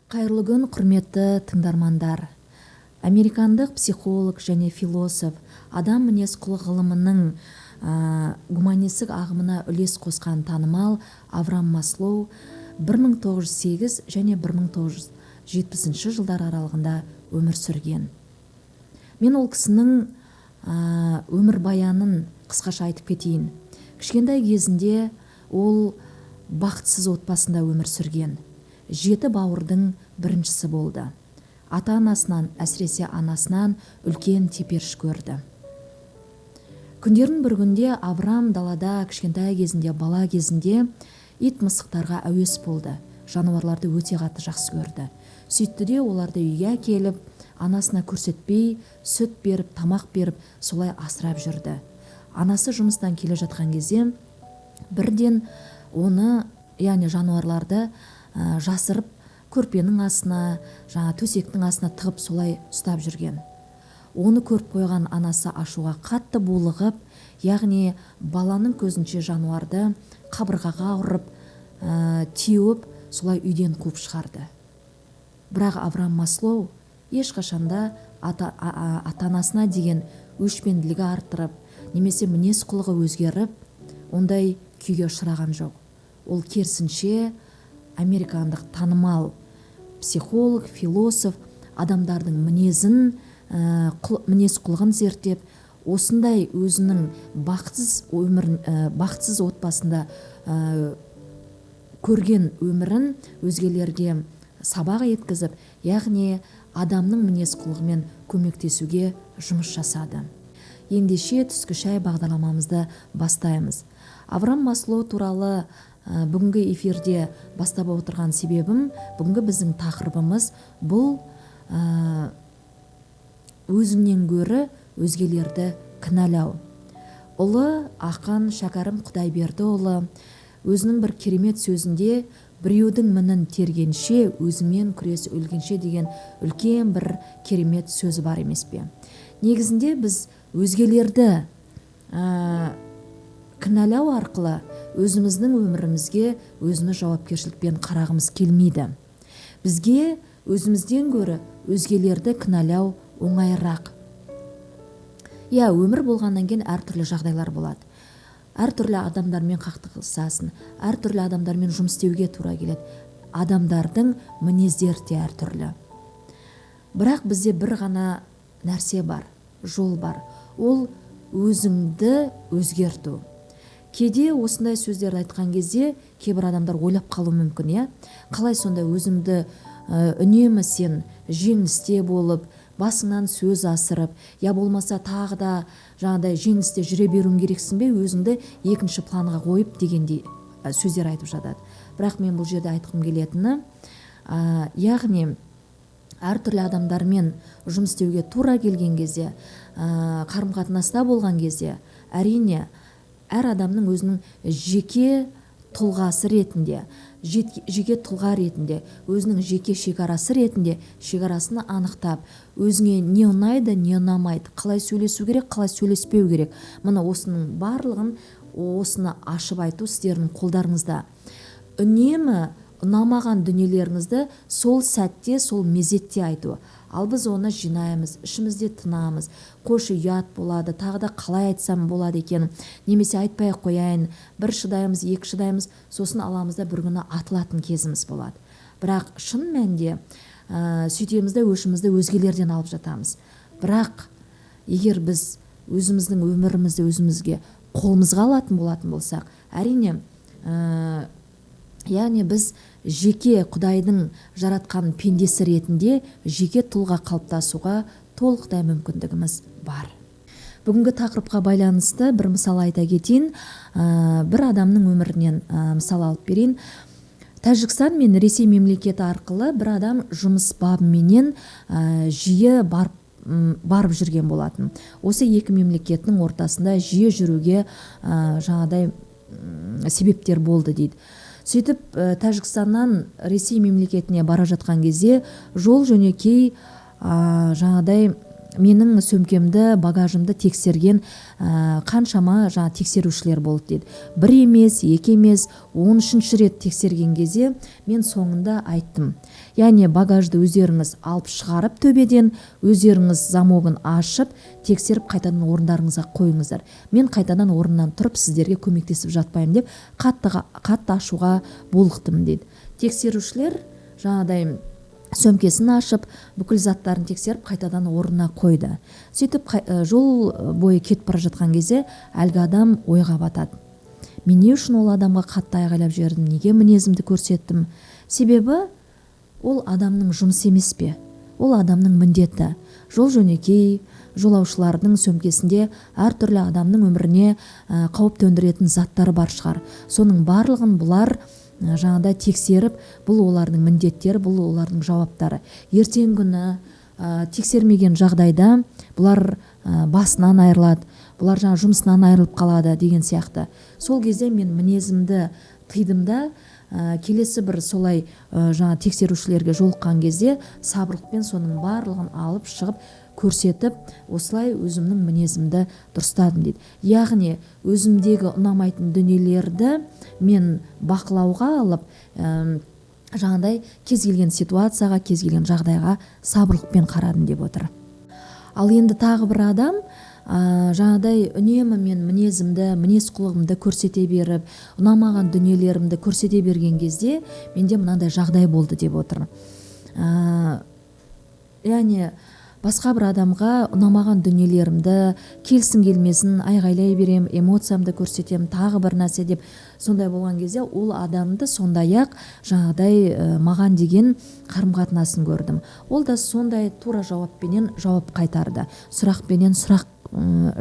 Қайырлы күн, құрметті тыңдармандар. Американдық психолог және философ, адам мінез-құлық ғылымының гуманистік ағымына үлес қосқан танымал Авраам Маслоу 1908 және 1970 жылдар аралығында өмір сүрген. Мен ол кісінің өмірбаянын қысқаша айтып кетейін. Кішкентай кезінде ол бақытсыз отбасында өмір сүрген. 7 бауырдың біріншісі болды. Ата-анасынан, әсіресе анасынан үлкен теперіш көрді. Күндердің бір күнде Авраам далада кішкентай кезінде, бала кезінде ит мысықтарға әуес болды. Жануарларды өте қатты жақсы көрді. Сөйтті де оларды үйге әкеліп, анасына көрсетпей, сүт беріп, тамақ беріп, солай асырап жүрді. Анасы жұмыстан келе жатқан кезде бірден оны, яғни жануарларды жасырып, көрпенің астына, жаңа төсектің астына тығып солай ұстап жүрген. Оны көріп қойған анасы ашуға қатты булығып, яғни баланың көзінше жануарды қабырғаға ұрып, теуіп, солай үйден қуып шығарды. Бірақ Авраам Маслоу ешқашанда ата-анасына деген өшпенділігі арттырып, немесе мінез-құлығы өзгеріп, ондай күйге ұшыраған жоқ. Ол керісінше американдық танымал психолог, философ, адамдардың мінезін, мінез-құлығын зерттеп, осындай өзінің бақытсыз өмірін, бақытсыз отбасында көрген өмірін өзгелерге сабақ еткізіп, яғни адамның мінез-құлығымен көмектесуге жұмыс жасады. Ендеше түскі шай бағдарламамызды бастаймыз. Авраам Маслоу туралы бүгінгі эфирде бастап отырған себебім, бүгінгі біздің тақырыбымыз бұл, өзіңнен гөрі өзгелерді кінәлау. Ұлы ақын Шәкәрім Құдайбердіұлы өзінің бір керемет сөзінде біреудің мінін тергенше, өзімен күрес өлгенше деген үлкен бір керемет сөзі бар емес пе? Негізінде біз өзгелерді кінәлау арқылы өзіміздің өмірімізге өзіміз жауапкершілікпен қарағымыз келмейді. Бізге өзімізден гөрі өзгелерді кінәлау оңайырақ. Иә, өмір болғаннан кейін әртүрлі жағдайлар болады. Әртүрлі адамдармен қақтығысасың, әртүрлі адамдармен жұмыс істеуге тура келеді. Адамдардың мінездері де әртүрлі. Бірақ бізде бір ғана нәрсе бар, жол бар. Ол өзіңді өзгерту. Кейде осындай сөздерді айтқан кезде кейбір адамдар ойлап қалуы мүмкін, иә? Қалай сонда өзіңді, үнемі сен жеңісте болып, басыңнан сөз асырып, я болмаса тағы да жаңағыдай жеңісте жүре беруің керексің бе, өзіңді екінші планға қойып дегендей сөздер айтып жатады. Бірақ мен бұл жерде айтқым келетіні, яғни әртүрлі адамдармен жұмыс істеуге тура келген кезде, қарым-қатынаста болған кезде, әрине әр адамның өзінің жеке тұлғасы ретінде, жеке тұлға ретінде, өзінің жеке шекарасы ретінде шекарасын анықтап, өзіңе не ұнайды, не ұнамайды, қалай сөйлесу керек, қалай сөйлеспеу керек. Міне осының барлығын, осыны ашып айту сіздердің қолдарыңызда. Үнемі ұнамаған дүниелеріңізді сол сәтте, сол мезетте айту. Ал біз оны жинаймыз, ішімізде тынамыз. Қошы ұят болады, тағы да қалай айтсам болады екен, немесе айтпай ақ қояйын, бір шыдаймыз, екі шыдаймыз, сосын аламыз да бір күні атылатын кезіміз болады. Бірақ шын мәнінде, сөйтеміз де өшімізді өзгелерден алып жатамыз. Бірақ егер біз өзіміздің өмірімізді өзімізге қолымызға алатын болатын болсақ, әрине, яғни біз жеке Құдайдың жаратқан пендесі ретінде жеке тұлға қалыптасуға толықтай мүмкіндігіміз бар. Бүгінгі тақырыпқа байланысты бір мысал айта кетейін. Бір адамның өмірінен, мысал алып берейін. Тәжікстан мен Ресей мемлекеті арқылы бір адам жұмыс бабыменен, жиі барып жүрген болатын. Осы екі мемлекеттің ортасында жиі жүруге, жаңағыдай, себептер болды дейді. Сөйтіп, Тәжікстаннан Ресей мемлекетіне бара жатқан кезде жол жөнекей, жаңағыдай Менің сөмкемді, багажымды тексерген қаншама жаңа тексерушілер болды дейді. Бір емес, екі емес, 13-ші рет тексерген кезде мен соңында айттым. Яғни багажды өздеріңіз алып шығарып төбеден, өздеріңіз замогын ашып, тексеріп қайтадан орындарыңызға қойыңыздар. Мен қайтадан орнынан тұрып сіздерге көмектесіп жатпаймын деп қатты ашуға булықтым дейді. Тексерушілер жаңағыдай сөмкесін ашып, бүкіл заттарын тексеріп, қайтадан орнына қойды. Сөйтіп жол бойы кетіп бара жатқан кезде әлгі адам ойға батады. Мен не үшін ол адамға қатты айғайлап жібердім, неге мінезімді көрсеттім? Себебі ол адамның жұмысы емес пе? Ол адамның міндеті. Жол жөнекей жолаушылардың сөмкесінде әртүрлі адамның өміріне қауіп төндіретін заттары бар шығар. Соның барлығын бұлар жаңағыдай тексеріп, бұл олардың міндеттері, бұл олардың жауаптары. Ертеңгі күні тексермеген жағдайда бұлар басынан айырылады, бұлар жаңа жұмысынан айырылып қалады деген сияқты. Сол кезде мен мінезімді тыйдым да, келесі бір солай жаңа тексерушілерге жолыққан кезде сабырлықпен соның барлығын алып шығып көрсетіп, осылай өзімнің мінезімді дұрыстадым дейді. Яғни өзімдегі ұнамайтын дүниелерді мен бақылауға алып, жаңағыдай кез келген ситуацияға, кез келген жағдайға сабырлықпен қарадым деп отыр. Ал енді тағы бір адам, жаңағыдай үнемі мен мінезімді, мінез құлығымды көрсете беріп, ұнамаған дүниелерімді көрсете берген кезде менде мынандай жағдай болды деп отыр. Яғни басқа бір адамға ұнамаған дүниелерімді келсін келмесін айғайлай берем, эмоциямды көрсетем, тағы бір нәрсе деп сондай болған кезде ол адамды сондай-ақ жаңағыдай маған деген қарым-қатынасын көрдім. Ол да сондай тура жауаппенен жауап қайтарды. Сұрақпенен сұрақ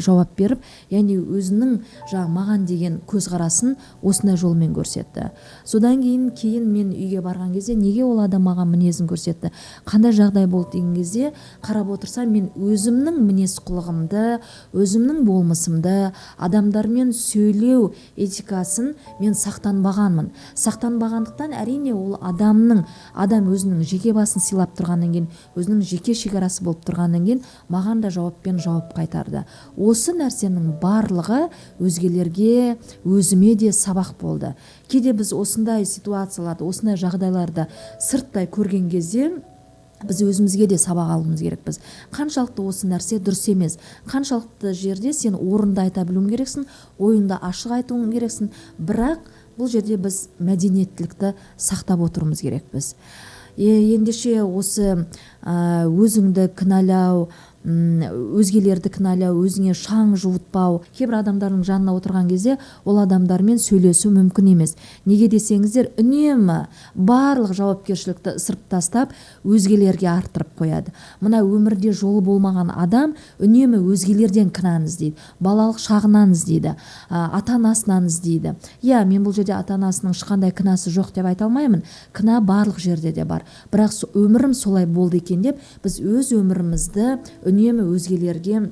жауап беріп, яғни өзінің жаңа маған деген көзқарасын осындай жолмен көрсетті. Содан кейін мен үйге барған кезде неге ол адам маған мінезін көрсетті, қандай жағдай болды деген кезде қарап отырсам, мен өзімнің мінез құлығымды, өзімнің болмысымды, адамдармен сөйлеу этикасын мен сақтанбағанмын. Сақтанбағандықтан әрине ол адам өзінің жеке басын сыйлап тұрғаннан кейін, өзінің жеке шекарасы болып тұрғаннан кейін маған да жауаппен жауап қайтарды. Осы нәрсенің барлығы өзгелерге, өзіме де сабақ болды. Кейде біз осындай ситуацияларды, осындай жағдайларды сырттай көрген кезде біз өзімізге де сабақ алуымыз керекпіз. Қаншалықты осы нәрсе дұрыс емес, қаншалықты жерде сен орынды айта білуің керексің, ойыңды ашық айтуың керексің, бірақ бұл жерде біз мәдениеттілікті сақтап отыруымыз керекпіз. Ендеше осы өзіңді кінәлау, өзгелерді кінәлау, өзіңе шаң жуытпау, кейбір адамдардың жанына отырған кезде ол адамдармен сөйлесу мүмкін емес. Неге десеңіздер, үнемі барлық жауапкершілікті ысырып тастап, өзгелерге арттырып қояды. Мына өмірде жолы болмаған адам үнемі өзгелерден кінәні іздейді, балалық шағынан іздейді, ата-анасынан іздейді. Иә, мен бұл жерде ата-анасының ешқандай кінәсі жоқ деп айта алмаймын. Кінә барлық жерде де бар. Бірақ өмірім солай болды екен деп біз өз өмірімізді үнемі өзгелерге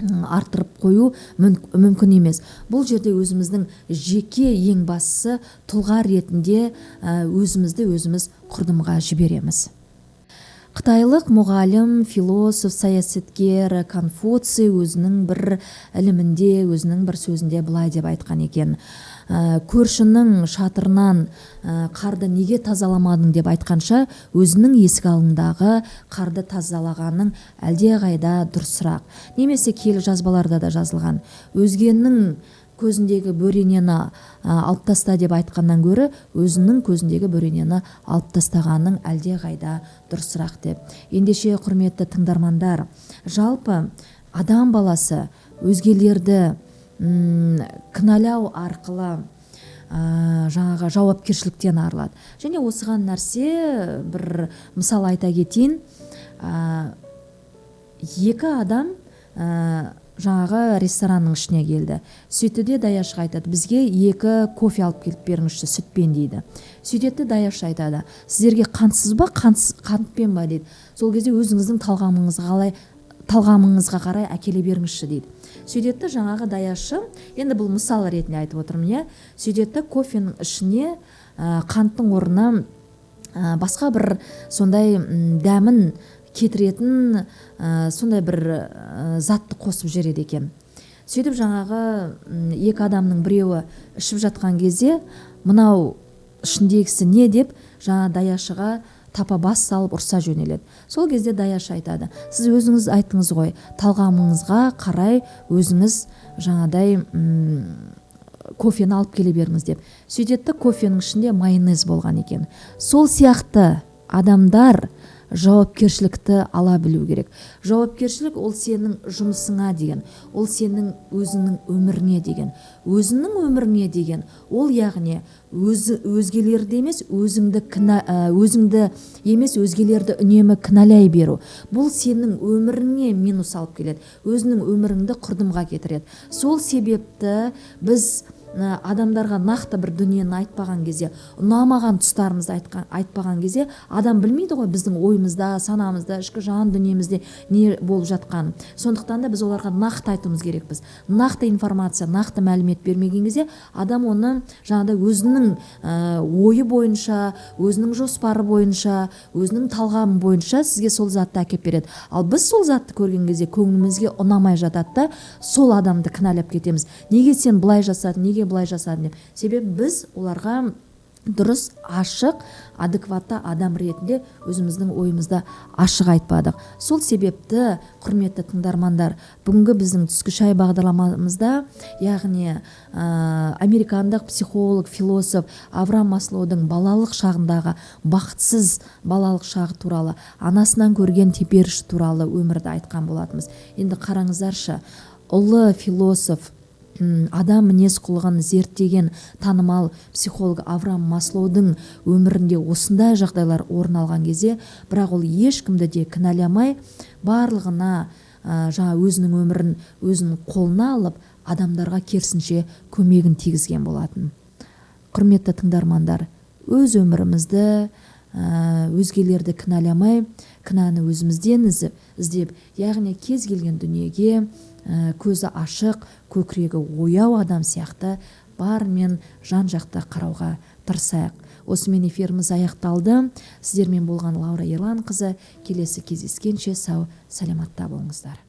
арттырып қою мүмкін емес. Бұл жерде өзіміздің жеке ең бастысы тұлға ретінде өзімізді өзіміз құрдымға жібереміз. Қытайлық мұғалім, философ, саясаткер Конфуций өзінің бір ілімінде, өзінің бір сөзінде былай деп айтқан екен. Көршінің шатырынан қарды неге тазаламадың деп айтқанша, өзінің есік алдындағы қарды тазалағаның әлдеқайда дұрысырақ. Немесе киелі жазбаларда да жазылған. Өзгенің көзіндегі бөренені алып таста деп айтқаннан гөрі, өзінің көзіндегі бөренені алып тастағаның әлдеқайда дұрысырақ деп. Ендеше, құрметті тыңдармандар, жалпы адам баласы өзгелерді кінәлау арқылы жаңағы жауапкершіліктен арылады. Және осыған нәрсе бір мысал айта кетейін. Екі адам жаңағы ресторанның ішіне келді. Сөйтті де даяшыға айтады, бізге 2 кофе алып келіп беріңізші сүтпен дейді. Сөйтеді де даяшы айтады, сіздерге қантсыз ба, қантпен ба дейді. Сол кезде өзіңіздің талғамыңызға қарай әкеле беріңізші дейді. Сөйтеді де жаңағы даяшы, енді бұл мысал ретінде айтып отырмын, иә, сөйтеді де кофенің ішіне қанттың орнына басқа бір сондай дәмін кетіретін сондай бір затты қосып жібереді екен. Сөйтіп жаңағы екі адамның біреуі ішіп жатқан кезде, мынау ішіндегісі не деп, жаңа даяшыға тапа бас салып ұрса жөнеледі. Сол кезде даяшы айтады: сіз өзіңіз айттыңыз ғой, талғамыңызға қарай өзіңіз жаңадай кофені алып келе беріңіз деп. Сөйтеді, кофенің ішінде майонез болған екен. Сол сияқты адамдар жауапкершілікті ала білу керек. Жауапкершілік ол сенің жұмысыңа деген, ол сенің өзіңнің өміріңе деген, өзіңнің өміріңе деген, ол яғни өзгелерді емес, өзіңді кінә, өзіңді емес, өзгелерді үнемі кінәлай беру. Бұл сенің өміріңе минус алып келеді, өзіңнің өміріңді құрдымға кетіреді. Сол себепті біз адамдарға нақты бір дүниені айтпаған кезде, ұнамаған тұстарымызды айтпаған кезде, адам білмейді ғой біздің ойымызда, санамызда, ішкі жан дүниемізде не болып жатқанын. Сондықтан да біз оларға нақты айтуымыз керекпіз. Нақты информация, нақты мәлімет бермеген кезде адам оны жаңағыдай өзінің ойы бойынша, өзінің жоспары бойынша, өзінің талғамы бойынша сізге сол затты әкеп береді. Ал біз сол затты көрген кезде көңілімізге ұнамай жатады да, сол адамды кінәлап кетеміз. Неге сен былай жасадың, неге былай жасадың деп. Себебі біз оларға дұрыс, ашық, адекватты адам ретінде өзіміздің ойымызды ашық айтпадық. Сол себепті, құрметті тыңдармандар, бүгінгі біздің түскі шай бағдарламамызда, яғни американдық психолог, философ Авраам Маслоудың балалық шағындағы бақытсыз балалық шағы туралы, анасынан көрген теперіш туралы өмірді айтқан болатынбыз. Енді қараңыздаршы, ұлы философ, адам мінез құлығын зерттеген танымал психолог Авраам Маслоудың өмірінде осындай жағдайлар орын алған кезде, бірақ ол ешкімді де кінәламай, барлығына жаңа өзінің өмірін өзінің қолына алып, адамдарға керісінше көмегін тигізген болатын. Құрметті тыңдармандар, өз өмірімізді өзгелерді кінәламай, кінәні өзімізден іздеп, яғни кез келген дүниеге көзі ашық, көкірегі ояу адам сияқты бармен жан-жақты қарауға тырысайық. Осымен эфиріміз аяқталды. Сіздермен болған Лаура Ерланқызы. Келесі кездескенше сау саламатта болыңыздар.